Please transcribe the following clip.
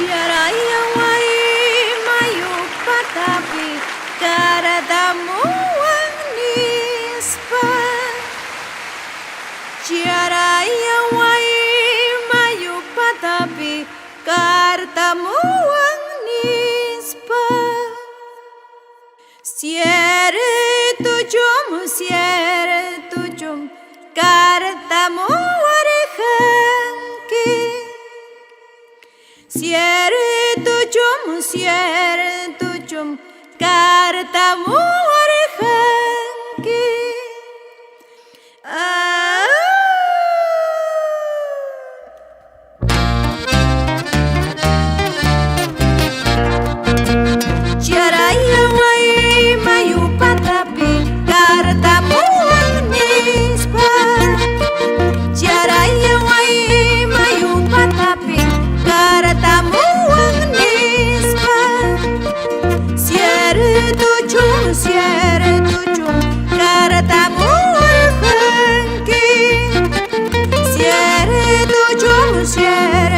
Charayaway mayu patapi kartamuwan nispa. Charayaway mayu patapi kartamuwan nispa. Ciertochum, ciertochum kartamuwarqanki. Ciertochum, ciertochum kartamuwarqanki. Ah. Charayaway mayu patapi kartamuwan nispa. Charayaway mayu patapi kartamuwan nispa. Ciertochum, ciertochum kartamuwarqanki. Ciertochum, ciertochum.